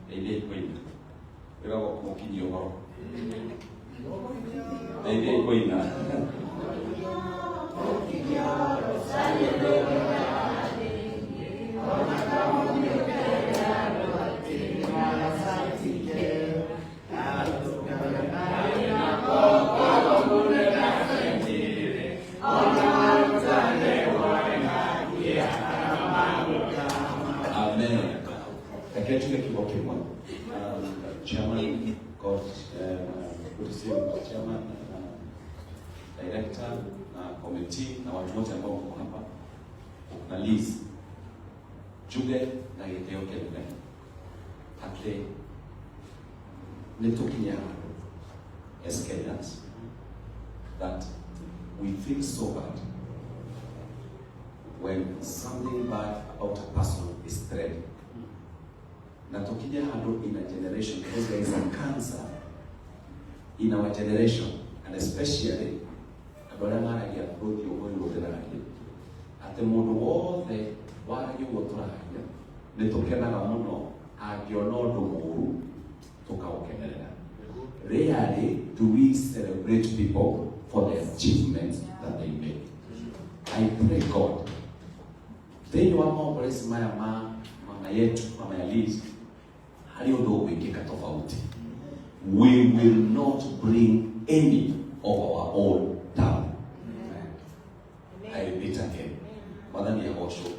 Ndeithiai kũina. Wĩragwo kũmũkinyia ũhoro. Ndeithiai kũina. Amen. Reke njuge kiugo kĩmwe. Chairman, God, good to see you, Chairman, director na committee na watu wote ambao mko hapa na Liz. Njuge na gĩtĩo kĩnene atĩ nĩ tũkinye handũ as Kenyans that we feel so bad when something bad about a person is trending. Na tukinye handũ in a generation, because there is a cancer in our generation, and especially andũ arĩa maragia rũthiomi rũrũ ndĩraria, atĩ mũndũ wothe waragia ũguo tũraria nĩ tũkenaga mũno angĩona ũndũ mũũru tũkaũkenerera. Rarely do we celebrate people for the achievements that they make. I pray God, thĩinĩ wa maombolezi maya ma mama yetu, mama ya Liz, harĩ ũndũ ũgwĩkĩka tofauti. We will not bring any of our own down. I repeat again, Mwathani agocwo.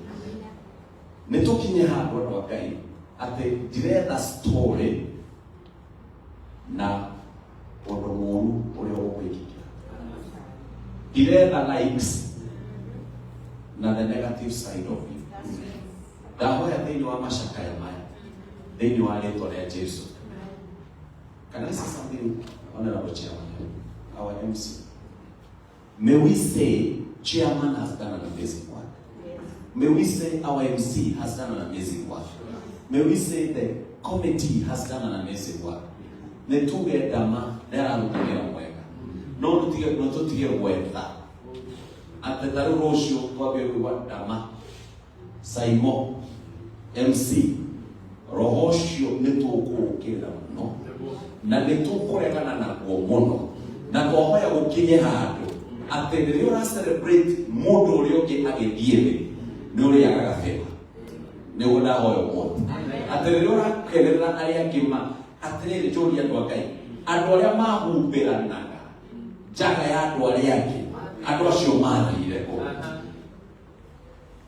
Nĩ tũkinye handũ, andũ a Ngai, atĩ ndiretha story na ũndũ mũũru ũrĩa ũgwĩkĩkĩra, ndiretha likes na the negative side of you. Ndahoya thĩinĩ wa macakaya maya, thĩinĩ wa rĩtwa rĩa Jesu. Can I say something, Honorable Chairman, our MC? May we say Chairman has done an amazing work. May we say our MC has done an amazing work. May we say the committee has done an amazing work. Nĩ tuge ndama nĩ araruta wĩra mwega, no tũtige, no tũtige gwetha atĩ ta rĩu rũciũ twambie kũigua ndama Saimo MC, roho ũcio nĩ tũkũũkĩrĩra mũno na nĩ tũkũregana naguo mũno, na twahoya gũkinye handũ atĩ rĩrĩa ũra celebrate mũndũ ũrĩa ũngĩ agĩthiĩ thĩ, nĩ ũrĩaga gabeba. Nĩguo ndahoya ũmũthĩ, atĩ rĩrĩa ũrakenerera arĩa angĩ ma atĩrĩrĩ, njũria andũ a Ngai, andũ arĩa mahumbĩranaga njaga ya andũ arĩa angĩ, andũ acio mathire kũ?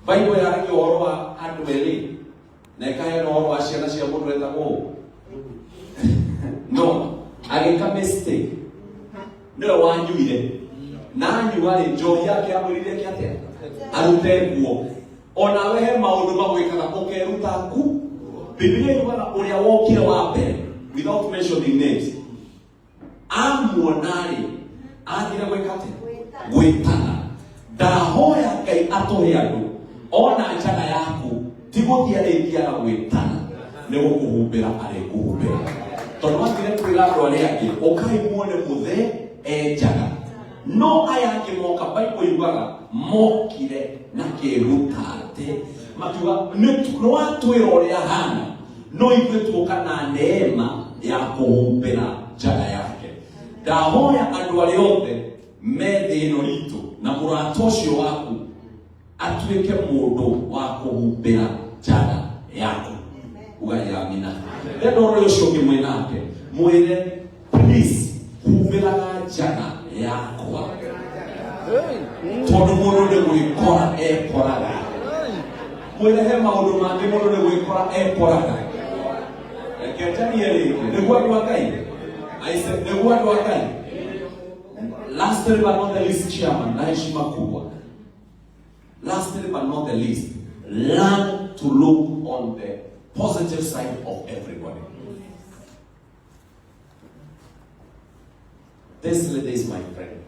Bible yaragia ũhoro wa andũ erĩ na ĩkaheana ũhoro wa ciana cia mũndũ wetagwo ũũ. No agĩka mistake, nĩwe wanyuire, na anyua rĩ, njohi yake yamwĩrire eke atĩa? Arute nguo. Onawe he maũndũ magwĩkaga ũkeruta ku. Bibilia yugaga ũrĩa wokire wa mbere, without mentioning names, amuona-rĩ, athire gwĩka atĩa? Gwĩtana. Ndahoya Ngai atũhe andũ ona njaga yaku ti gũthiĩ arĩthiaga gwĩtana, nĩ gũkũhumbĩra arĩkũhumbĩra, tondũ wathire kwĩra andũ arĩa angĩ, "Ũkai muone mũthee e njaga," no aya angĩ moka, Bible yugaga mokire na kĩrutate, makiuga, "Nĩ watwĩra ũrĩa hana, no ithuĩ tuoka na neema ya kũhumbĩra njaga yake." Ndahoya andũ arĩa othe me thĩ ĩno itũ na mũrata ũcio waku atuĩke mũndũ wa kũhumbĩra njaga yaku. Ugai amina. Renda ũrĩa ũcio ũngĩ mwĩ nake, mwĩre, "Please, humbĩraga njaga yakwa, tondũ mũndũ nĩ gwĩkora ekoraga." Mwĩre he maũndũ mangĩ mũndũ nĩ gwĩkora ekoraga. Reke njarie rĩngĩ nĩguo andũ a Ngai. I said nĩguo andũ a Ngai. Lastly but not the least, Chairman, na heshima kubwa, lastly but not the least, learn to look on the positive side of everybody. This lady is my friend,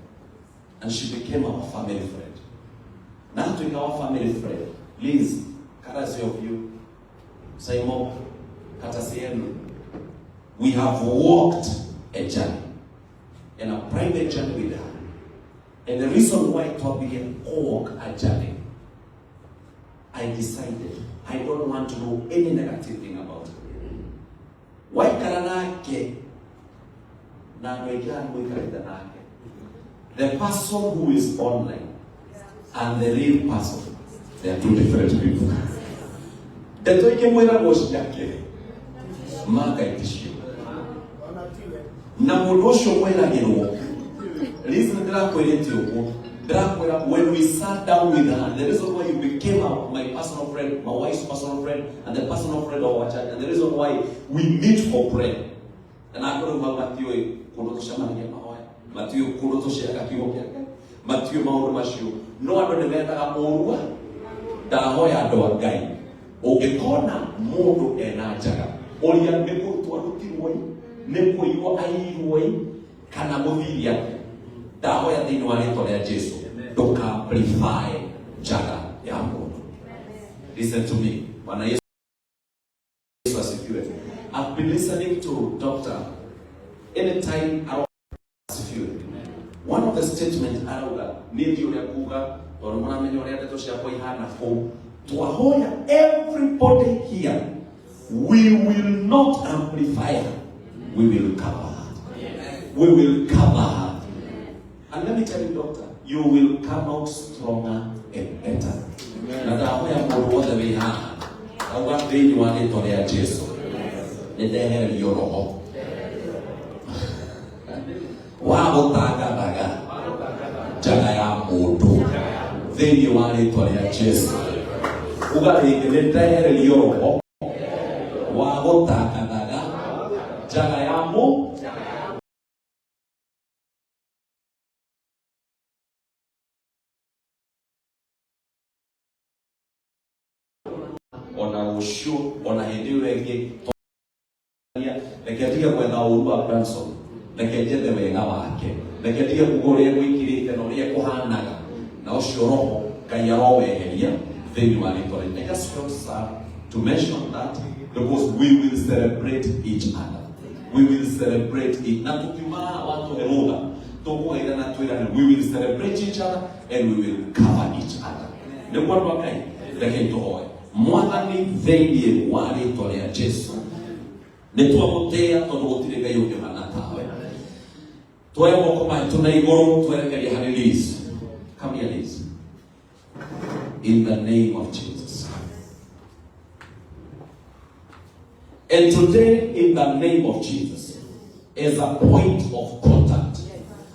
and she became our family friend. Now to our family friend, please, courtesy of you, Simon, courtesy yenu, we have walked a journey, and a private journey with her. And the reason why twambirie walk a journey, I decided I don't want to know any negative thing about her. Yake na andũ aingĩ haha mũikarĩte nake, the person who is online and the real person, they are two different people. Ndeto ingĩ mwĩragwo ciake mangai ticio na mũndũ ũcio mwĩragĩrwo. Listen, ndĩrakwĩrĩte ũguo, ndĩrakwĩra, when we sat down with her, the reason why you became my personal friend, my wife's personal friend, and the personal friend of our church, and the reason why we meet for prayer, na akorwo hau matiũĩ kũndũ tũcemanagia mahoya, matiũĩ kũndũ tũceaga kiugo kĩa Ngai, matiũĩ maũndũ macio, no andũ nĩ mendaga mũrua. Ndahoya andũ a Ngai, ũngĩkona mũndũ ena njaga, ũria nĩ kũrutwo arutirwo ĩ, nĩ kũiywo aiyirwo ĩ, kana mũthiri atĩa. Ndahoya thĩinĩ wa rĩtwa rĩa Jesu, ndũka amplify njaga ya mũndũ. Listen to me. Bwana Yesu asifiwe. I've been listening to doctor anytime asifiwe. One of the statement arauga, niĩ ndi ũrĩa kuga tondũ mũramenya ũrĩa ndeto ciakwa ihana kũu. Twahoya everybody here, we will not amplify her, we will cover her, we will cover her. And let me tell you, doctor, you will come out stronger and better. Na ndahoya mũndũ wothe wĩ haha, auga thĩinĩ wa rĩtwa rĩa Jesu, nĩ ndehererio roho wa gũtangathaga njaga ya mũndũ thĩinĩ wa rĩtwa rĩa Jesu. Uga rĩngĩ, nĩ ndehererio roho wa gũtangathaga njaga ya mũ. Ona rũciũ, ona hĩndĩ ĩyo ĩngĩ, reke ndige gwetha ũru wa Branson, reke njethe wega wake, reke ndige kuga ũrĩa gwĩkĩrĩte na ũrĩa kũhanaga, na ũcio roho Ngai aroweheria thĩinĩ wa rĩtwa rĩa. I just felt sad to mention that because we will celebrate each other, we will celebrate it. Na tũkiuma haha watũhe rũtha, tũkũgeithana twĩrane, we will celebrate each other and we will cover each other. Nĩguo andũ a Ngai, reke tũhoe. Mwathani, thĩinĩ wa rĩtwa rĩa Jesu, nĩ twamũtĩĩa tondũ gũtirĩ Ngai ũngĩhana tawe. Tuoe moko maitũ na igũrũ, twerekeria harĩ Liz. Come here, Liz. In the name of Jesus. And today, in the name of Jesus, as a point of contact,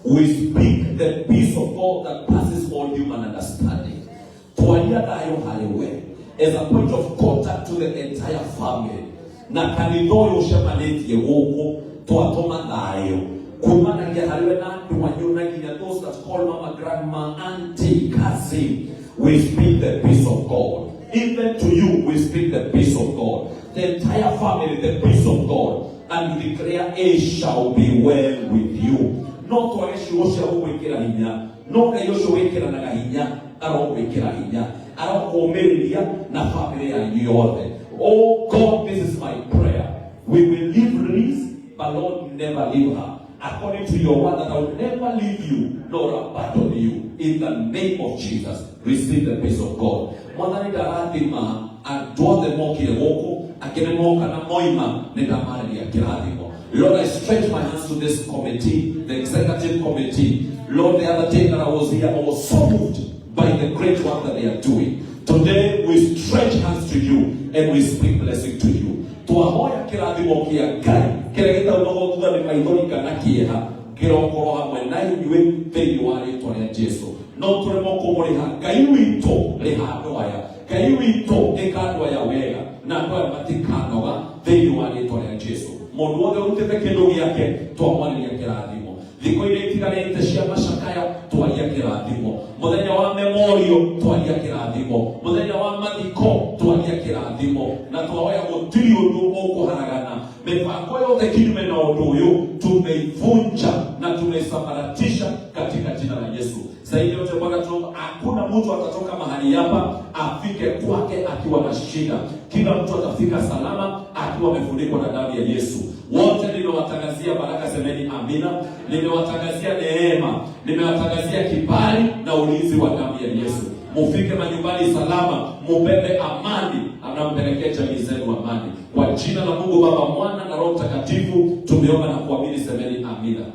we speak the peace of God that passes all human understanding. Twaria thayũ harĩ we as a point of contact to the entire family. Na kanitha ũyũ ũcemanĩtie gũkũ, twatũma thayũ kumanagia harĩ we na andũ anyu na nginya those that call mama, grandma, auntie, cousin. We speak the peace of God. Even to you, we speak the peace of God. The entire family, the peace of God. And we declare it shall be well with you. No twage ciugo cia gũgwĩkĩra hinya, no Ngai ũcio wĩkĩranaga hinya arogwĩkĩra hinya, arokũmĩrĩria na family yanyu yothe. Oh God, this is my prayer. We will leave Liz, but Lord, never leave her. According to your word, that I will never leave you nor abandon you. In the name of Jesus, receive the peace of God. Mwathani, ndarathima andũ othe mokire gũkũ, angĩ nĩ moka na moima, nĩ ndamarĩria kĩrathimo. Lord, I stretch my hands to this committee, the executive committee. Lord, the other day that I was here, I was so moved by the great work that they are doing. Today we stretch hands to you and we speak blessing to you. Twahoya kĩrathimo kĩa Ngai kĩrĩa gĩtaumagwo thutha nĩ maithori kana kĩeha kĩrokorwo hamwe na inyuĩ thĩinĩ wa rĩtwa rĩa Jesu. No tũremwo kũmũrĩha. Ngai witũ, rĩha andũ aya. Ngai witũ, ĩka andũ aya wega na andũ aya matikanoga thĩinĩ wa rĩtwa rĩa Jesu. Mũndũ wothe ũrutĩte kĩndũ gĩake, twamwarĩria kĩrathimo. Thikũ iria itigarĩte cia macakaya, twaria kĩrathimo. Mũthenya wa memorial, twaria kĩrathimo. Mũthenya wa mathiko, twaria kĩrathimo. Na twahoya gũtirĩ ũndũ ũkũharagana. Mipango yote kinyume na ũndũ ũyũ tumeivunja na tumeisambaratisha katika jina la Yesu. Zaidi yote Bwana, tunaomba hakuna mtu atatoka mahali hapa afike kwake akiwa na shida. Kila mtu atafika salama akiwa amefunikwa na damu ya Yesu. Wote nimewatangazia baraka, semeni amina. Nimewatangazia neema, nimewatangazia kibali na ulinzi wa damu ya Yesu. Mufike manyumbani salama, mubebe amani, anampelekea jamii zenu amani kwa jina la Mungu Baba, Mwana na Roho Mtakatifu tumeomba na kuamini, semeni amina.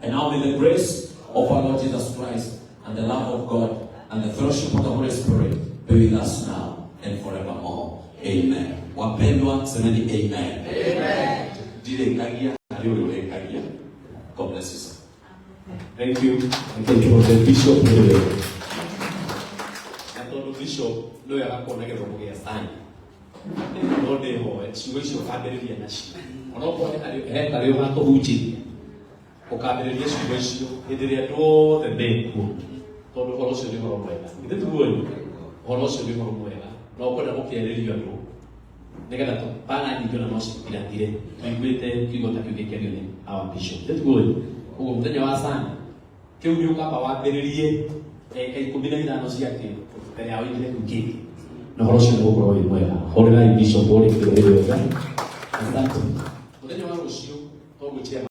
And now may the grace of our Lord Jesus Christ and the love of God and the fellowship of the Holy Spirit be with us now and forevermore. Amen. Wapendwa, semeni amen. Amen. Ndirĩkagia harĩ ũrĩa ũrĩkagia. God bless you, sir. Thank you. And thank you for the bishop. Na tondũ bishop nĩwe agakorwo na gĩthomo gĩa Sunday. No ndĩhoe ciugo icio ũkambĩrĩria nacio. Onokorwo nĩ harĩ he karĩ ũgakũhunjĩria. Ũkambĩrĩria ciugo icio hĩndĩ ĩrĩa andũ othe mekuo. Tondũ ũhoro ũcio nĩ ũhoro mwega. Githĩ tiguo ĩ? Ũhoro ũcio nĩ ũhoro mwega. Na ũkwenda gũkĩarĩrio andũ nĩgetha pana nyingĩ ona no cithirathire tũiguĩte kiugo ta kĩu gĩkĩario nĩ our bishop. Githĩ tiguo ĩ? Ũguo mũthenya wa Sunday kĩu nĩ ũkamba wambĩrĩrie ndagĩka 15 ciake mbere ya ũingĩre kĩu kĩngĩ na ũhoro ũcio nĩ ũgũkorwo wĩ mwega. Hũrĩrai bishop ũrĩ kĩrĩ wega. Asante. Mũthenya wa rũciũ toguo chairman.